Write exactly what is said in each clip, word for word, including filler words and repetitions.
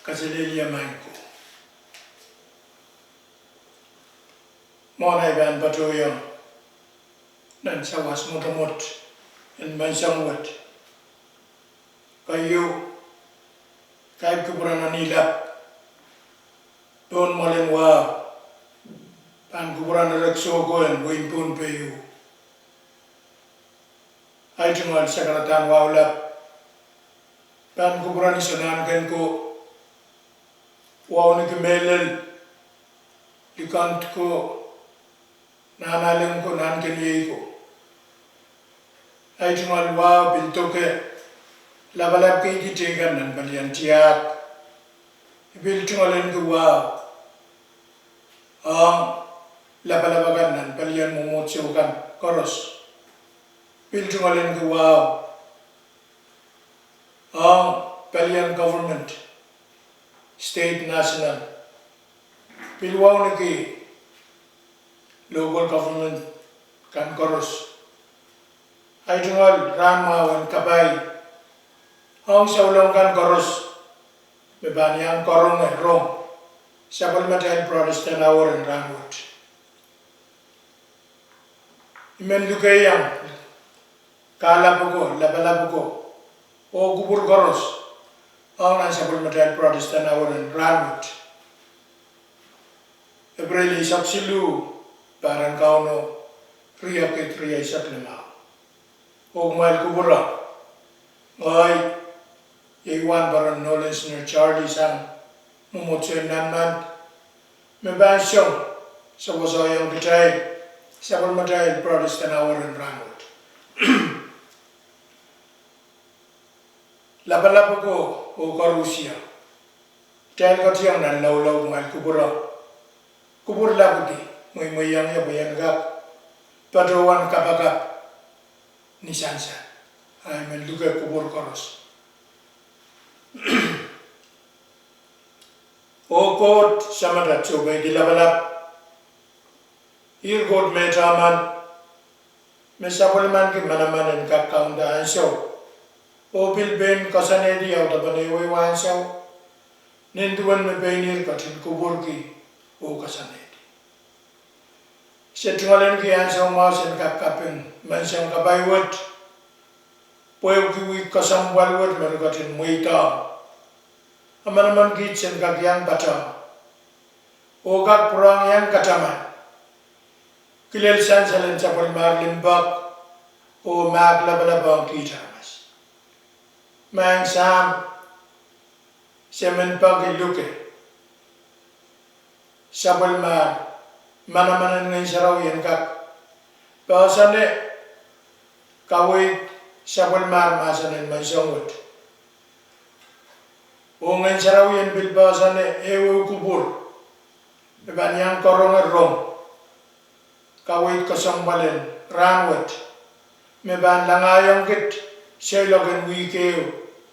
Kaselehlie maing ko. Mwohn ei pahn patohiong nan sawas mwotomwot en menseng wet, keieu, kaipw kupwuren ni lap pohn mwoalen wahu, pahn kupwuren rek sohko en wehin Pohnpei. Ei tungoal sakaradahn wahu lap, pahn kupwuren iso nahnken ko, wauneki mehlel, likend ko, nahnalek ko, nahnken iei ko. Ei tungoal wahu pil doke lapalap keidi teikan nan palien tiahk. I pil tungoalenki wahu ong lapalap akan nan palien mwomwohdiso kan koaros. Pil tungoalenki wahu ong palien government, state, national. Pil wauneki local government kan koaros. Ei tungoal rahn mwahu en kapai ong souleng kan koaros me pahn iang karonge rong sapwellimatail Protestant Hour en rahnwet. I men lukeiong kahlap ko, lapalap ko, oh kupwur koaros ong nan sapwellimatail Protestant Hour en rahnwet, Epreil eisek siluh, pahr en Kauno, riekid rieisek limau. Oh kumwail kupwuro, ngehi iei wahnpoaron Nolan Senior Charlie sang mwomwohdiso en Nanmand me pahn song sawasohiong kitail sapwellimatail Protestant Hour en rahnwet. Lapalap ko oh koarusie, kitail ketiong nan loulou, kumwail kupwuro, kupwur lapwidi, mweimweiong ie pwe I en kak patohwan kapakap ni sansal. Ei men luke kupwur koaros. Oh Koht Samat, sohpeidi lapalap, ihr Koht mehte emen me sapwellimanki manaman en kak kaunda ansou oh pil pein koasoanehdi audepen ehuehu ansou, nin duwen me pein ihr ketin kupwurki oh koasoanehdi. Se tungoalenki ansou mwahu sen kak kaping menseng kapai wet, pwehki wihk kesempwal wet me re ketin mweidohng. Emenemen kiht sen kak iang patehng oh kak pwurehng iang kataman kilel sansal en sapwellimar limpoak oh mahk lapalap ong kiht aramas. Maing Sahm, se men peki luke sapwellimar manaman en Ngehn Sarawi en kak poahsoane kaweid sapwellimar mahsen en menseng wet, oh Ngehn Sarawi en pil poahsoane ehuehu kupwur me pahn iang karonge rong kaweid kesempwal en rahnwet me pahn langahiong kit seiloak en wihk ehu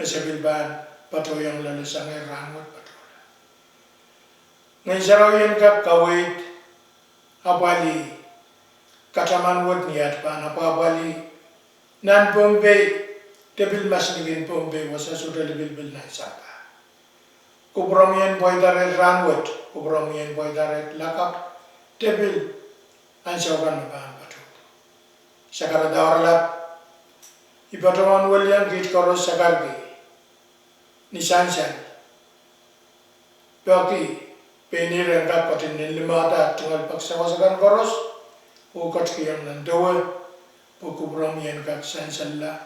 me se pil pahn patohiong loale sang rahnwet patohla. Ngehn Sarawi en kak kaweid apwalih kataman wet ni at pahn apwapwalih nan Pohnpei, de pil maslikin Pohnpei wasa, sohte lipilipil nan sampah. Kupwuromwi en pweida reht rahnwet, kupwuromwi en pweida reht lakapw, de pil ansou kan me pahn patohdo. Sakaradahn oaralap, I patohwan welian kiht koaros sakarki ni sansal, peki pein ihr en kak ketin limada tungoal pek sawas akan koaros oh ketikihong nan dewe, pwe kupwuromwi en kak sansalla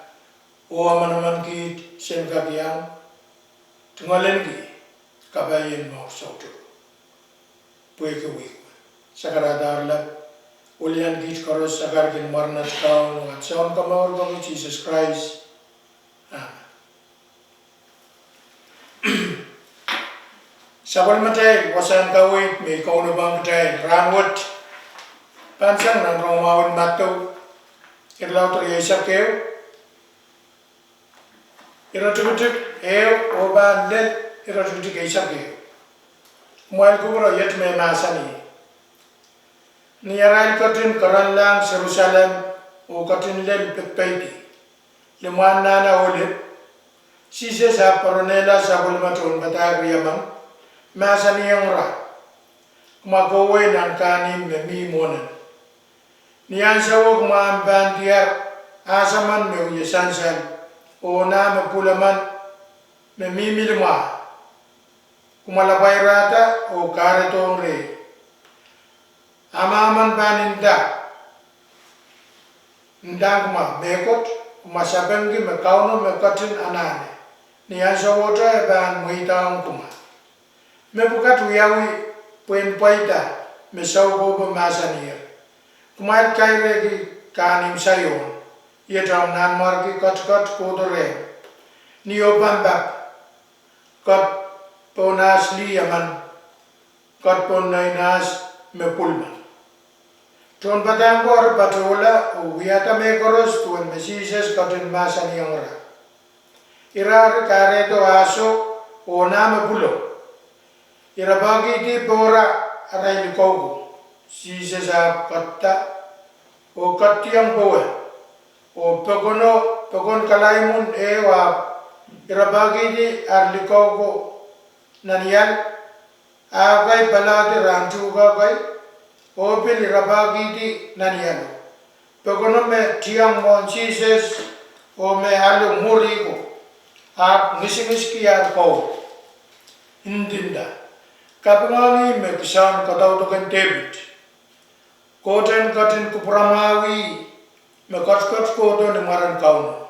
oh emenemen kiht sen kak iang tungoalenki kapaien mour soutuk pwehki wihk wet. Sakaradahn oaralap, welian kiht koaros sakarki ni mwaren at Kaun oh at Sounkomour peki Sises Krais. Amen. Sapwellimatail wasahn kaweid me I kaunopohng kitail rahnwet pahn sang nan Rongamwahu en Madiu, irelaud rieisek ehu, iretikitik ehu oh pahn lel iretikitik eisek ehu. Kumwail kupwuro, iet me mahsanih: Ni arail ketin kerenlahng Serusalem oh ketin lel pepeidi limwahn Nahna Olip, Sises ahpw poaronehla sapwellime tohnpadahk riemen, mahsanihong ira, Kumwa kohwei nan kahnimw me mi mwohnen. Ni ahnsowo kumwa ahpw pahn diar ahs emen me wie sansal, oh nah me pwulemen me mihmi limwah. Kumwa lapwairada oh kahredohng rehi. Ahmw emen pahn nda, Ndahng kumwa mehkot, kumwa sapengki me Kauno me ketin anahne. Ni ahnsowohte e pahn mweidohng kumwa. Mepwukat wiawi pwehn pweida me soukohpo mahsanier, Kumwail kairehki kahnimw Saion, iet omw nanmwarki ketiket kohdo rehmw. Ni oh pampap, ket pohn ahs lih emen, ket pohn nein ahs me pwulemen. Tohnpadahk ko eri patohla oh wiahda mehkoaros duwen me Sises ketin mahsanihong ira. Ira eri kahrehdo ahso oh nah me pwulo. Ira pekihdi pohra arail likouko. Sises ahpw ketido oh ketidiong powe, oh pokon kalaimwun ehu ahpw ira pekihdi ar likouko nan ial, ah kei palahdi rahn tuhke kei, oh pil ira pekihdi nan ialo. Pokono me tiong mwohn Sises oh me alu mwuri ko, ahpw ngisingiski ar koul, ndinda, Kapingohng ih me kisehn kadaudoken Depit. Koht en ketin kupwuramwahwih me ketiket kohdo ni mwaren Kauno.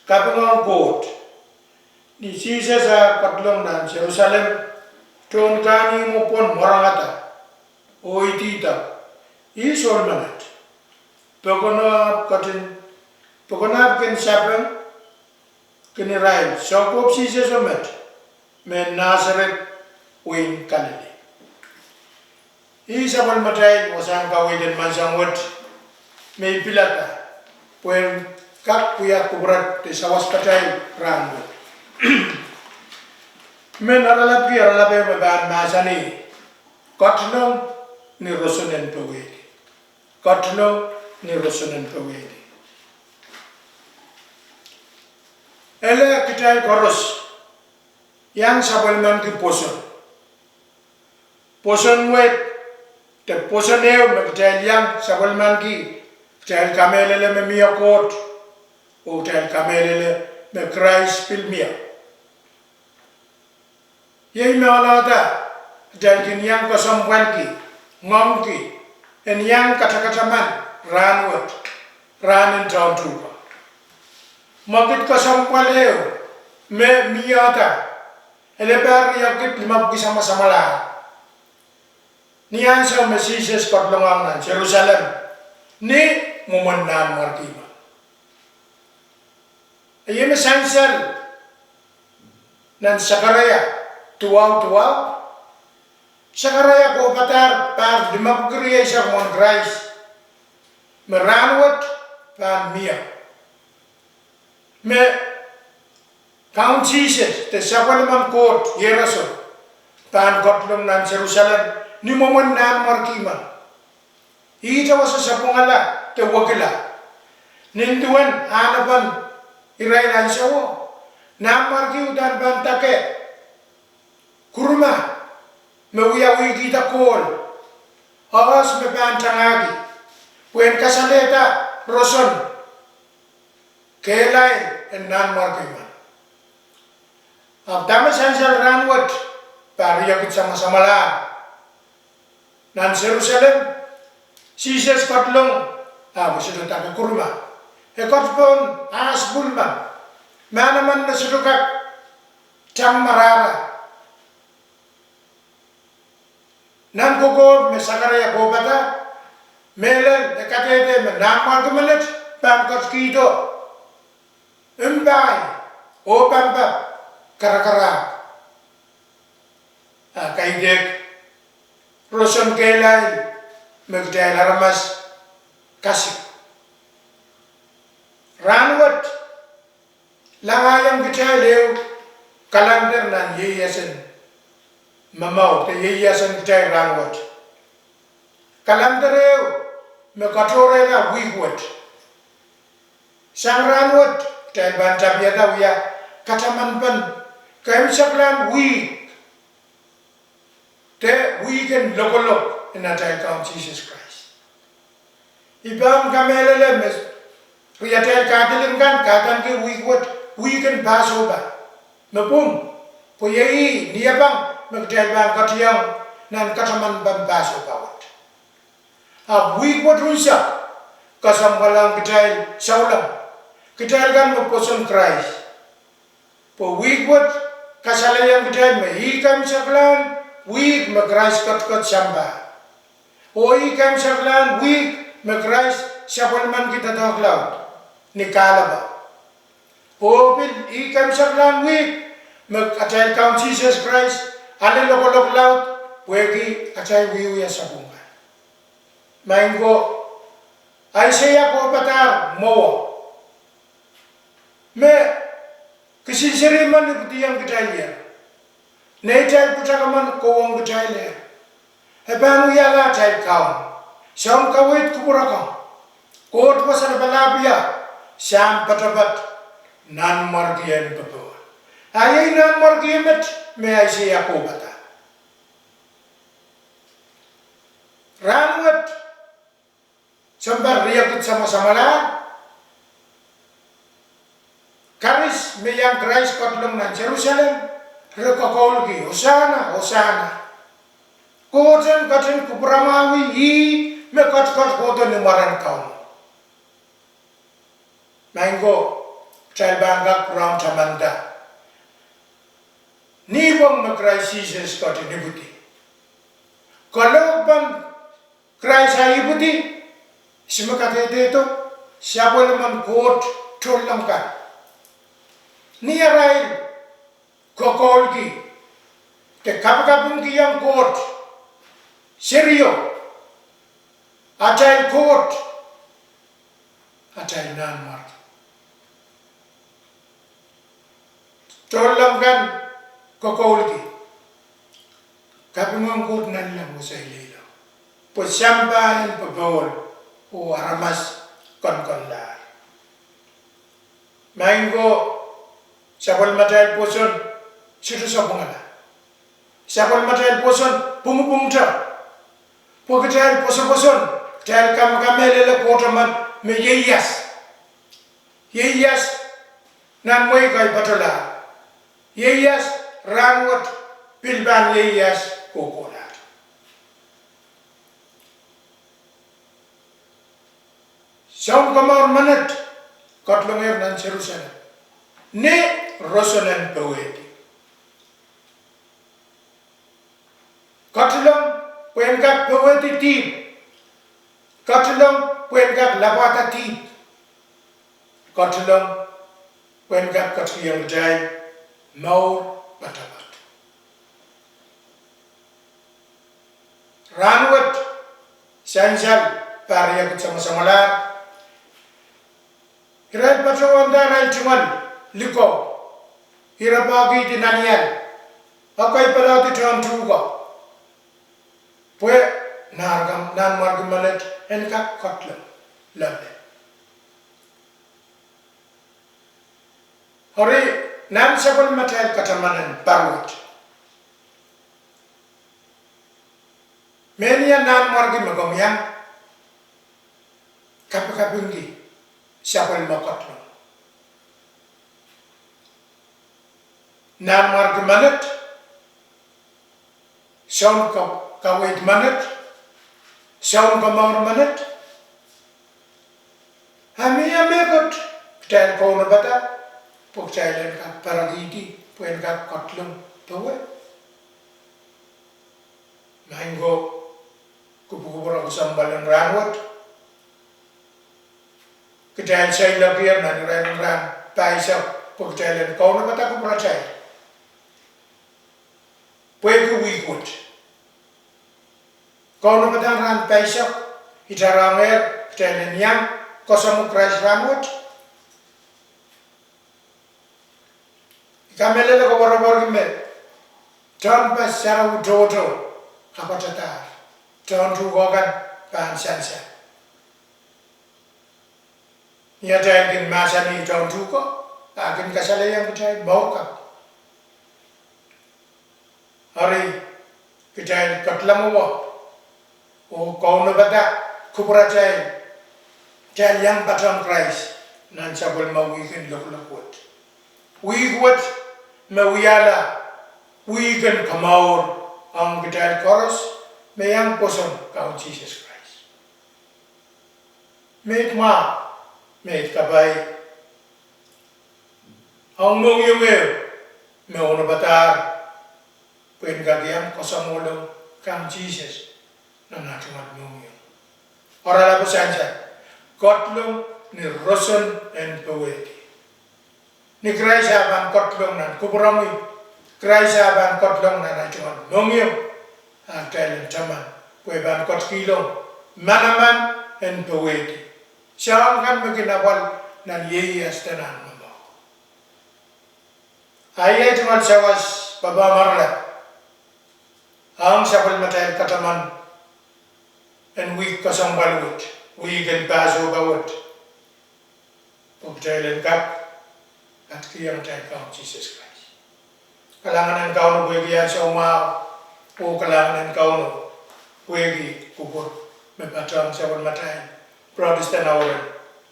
Kapingohng Koht. Ni Sises ah ketilong nan Serusalem, tohn kahnimwo pwon mwarangada oh idihda, Ih soul menet. Pokono ahpw kin sapeng kin irail, Soukohp Siseso met, mehn Nasaret, wehin Kalili. Ih sapwellimatail wasahn kaweid en manseng wet me I pilada pwehn kak wia kupwuramwail de sawaspatail rahnwet. Men oaralap ki oaralap ehu me pahn mahsanih, Ketilong ni roson en powehdi. Ketilong ni roson en powehdi. Ele kitail koaros iang sapwellimaniki pwoson. Pwoson wet, de pwoson ehu me kitail iang sapwellimaniki, kitail kamehlele me mie Koht, oh kitail kamehlele me Krais pil mie. Iei me oalohda, kitail kin iang kesempwalki, ngoangki, en iang katakataman rahnwet, rahn en tohn tuhke. Mwekid kesempwal ehu me miehda, ele pahr riekid limepwiki samwasamwalahr. Ni ansou me Sises ketilongong nan Serusalem, ni mwomwen Nanmwarki men. Iei me sansal nan Sakaria duwau duwau. Sakaria kohpadahr pahr limepwiki rieisek mwohn Krais, me rahnwet pahn mie. Me Kaun Sises de sapwellimen Koht Iehroso pahn ketilong nan Serusalem ni mwomwen Nanmwarki men. Ihte wasa sapwungala de wekila. Nin duwen anahnepen irail ansowo, Nanmwarki uhdahn pahn dake kuruma me wiawihkihda kohl, oahs me pahn tangahki, pwehn kasalehda roson kehlail en Nanmwarki men. Ahpw dahme sansal rahnwet, pahr riekid samwasamwalahr. Nan Serusalem, Sises ketilong, ahpw e sohte dake kuruma. E ket pohn ahs pwulemen, manaman me sohte kak tang marahra. Nan kokohp me Sakaria kohpada, mehlel e kadehde me Nanmwarki menet pahn ketikihdo mpahi oh pampap karakarahk, a kaidehk roson kehlail me kitail aramas kasik. Rahnwet, langahiong kitail ehu kalender nan ieiasen momour de ieiasen kitail rahnwet. Kalender ehu me katohrehla wihk wet. Sang rahnwet, kitail pahn tapiada wia katamanpen keimwseklahn wihk, de wihk en lokolok en atail Kaun Sises Krais. I pahn kamehlele me riatail Katolik kan kahdaneki wihk wet wihk en Pasopa. Me pwung, pwe iei ih ni apwang me kitail pahn ketiong nan katamanpen Pasopa wet. Ahpw wihk wet unsek kesempwal ong kitail souleng, kitail kan me pwoson Krais. Pwe wihk wet kasalehiong kitail me ih keimwseklahn wihk me Krais ketiket sampah, oh ih keimwseklahn wihk me Krais sapwellimaniki doadoahk laud ni kahlepe. Oh pil ih keimwseklahn wihk me atail Kaun Sises Krais ale lokolok laud pwehki atail wiewia sapwung kan. Maing ko, Aiseia kohpadahr mwowe me kisin serimen ipwidiong kitailehr, neitail pwutak emen kohwong kitailehr, e pahn wiahla atail Kaun. Soun kaweid kupwurokong: Koht Wasa Lapalahpie, Sahm poatopoat, Nanmwarkien popohl. A iei nanmwarkien met me Aiseia kohpada. Rahnwet, sounpar riekid samwasamwalahr, karis me iang Krais ketilong nan Serusalem, re kokoulki: Osana, Osana! Kohten ketin kupwuramwahwih ih me ketiket kohdo ni mwaren Kauno. Maing ko, kitail pahn kak pwurehng tamanda nipwong me Krais Sises ketin ipwidi. Kalohkpen Krais a ipwidi, ihs me kadehdehdo? Sapwellimen Koht tohnleng kan. Ni arail kokoulki de kapikapingkihong Koht serio, atail Koht, atail Nanmwarki, tohnleng kan kokoulki, kapingohng Koht nanleng oh seileila, pwe sampah en popohl oh aramas konkonlahr. Maing ko, sapwellimatail pwoson sohte sapwungala. Sapwellimatail pwoson pwungpwungte. Pwe kitail pwosopwoson, kitail kamkamehlele Koht emen me ieias. Ieias nan mwehi kei patohlahr. Ieias rahnwet pil pahn ieias kohkohlahte. Sounkomour menet ketilongehr nan Serusalem ni roson en powehdi. Ketilong pwehn kak powehdi dihp. Ketilong pwehn kak lapwahda dihp. Ketilong pwehn kak ketikihong kitail mour poatopoat. Rahnwet, sansal pahr riekid samwasamwalahr, irail patohwanda arail tungoal likou, ira pahkihdi nanial, ekei pelehdi tohn tuhke, pwe nanmwarki menet en kak ketilong loale. Eri, nan sapwellimatail kataman en pahr wet, mehnia nanmwarki me komw iang, kapikapingki sapwellime ketilong. Nanmwarki menet, soun kaweid menet, sounkomour menet, a mie mehkot kitail kaunopada pwe kitail en kak parakihdi pwe en kak ketilong powe? Maing ko, kupwukupwure kesempwal en rahnwet, kitail seiloakier nan irair en rahn pahisek pwe kitail en kaunopada kupwuratail pwehki wihk wet. Kaunopadahn rahn pahisek itarohngehr kitail en iang koasoamw Krais rahnwet. I kamehlele koapworopworki me tehnpas sarawi tohto kapwatadahr, tohn tuhke kan pahn sansal. Ni atail kin mahsanih tohn tuhke, A kin kasalehiong kitail mour kapw. Eri kitail ketilong oh, oh kaunopada kupwuratail, kitail iang patehng Krais nan sapwellime wihk en lokolok wet. Wihk wet me wiahla wihk en komour ong kitail koaros me iang pwoson Kaun Sises Krais. Meid mwahu, meid kapai, ong mohngiong ehu me onopadahr pwehn kak iang koasoanehdi Kaun Sises nan ah tungoal mohngiong. Oaralap sansal, ketilong ni roson en powehdi. Ni Krais ah pahn ketilong nan kupwuromwi, Krais ah pahn ketilong nan ah tungoal mohngiong, a kitail en taman pwe pahn ketikihong manaman en powehdi soahng kan me kin apwal nan ieias de nan momour. A iei tungoal sawas papah marla ong sapwellimatail kataman en wihk kesempwal wet, wihk en Passover wet, pwe kitail en kak katikihong atail Kaun Sises Krais. Kalahngan en Kauno pwehki ansou mwahu, oh kalahngan en Kauno pwehki kupwur me patehng sapwellimatail Protestant Hour en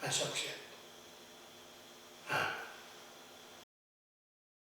ansou kiset.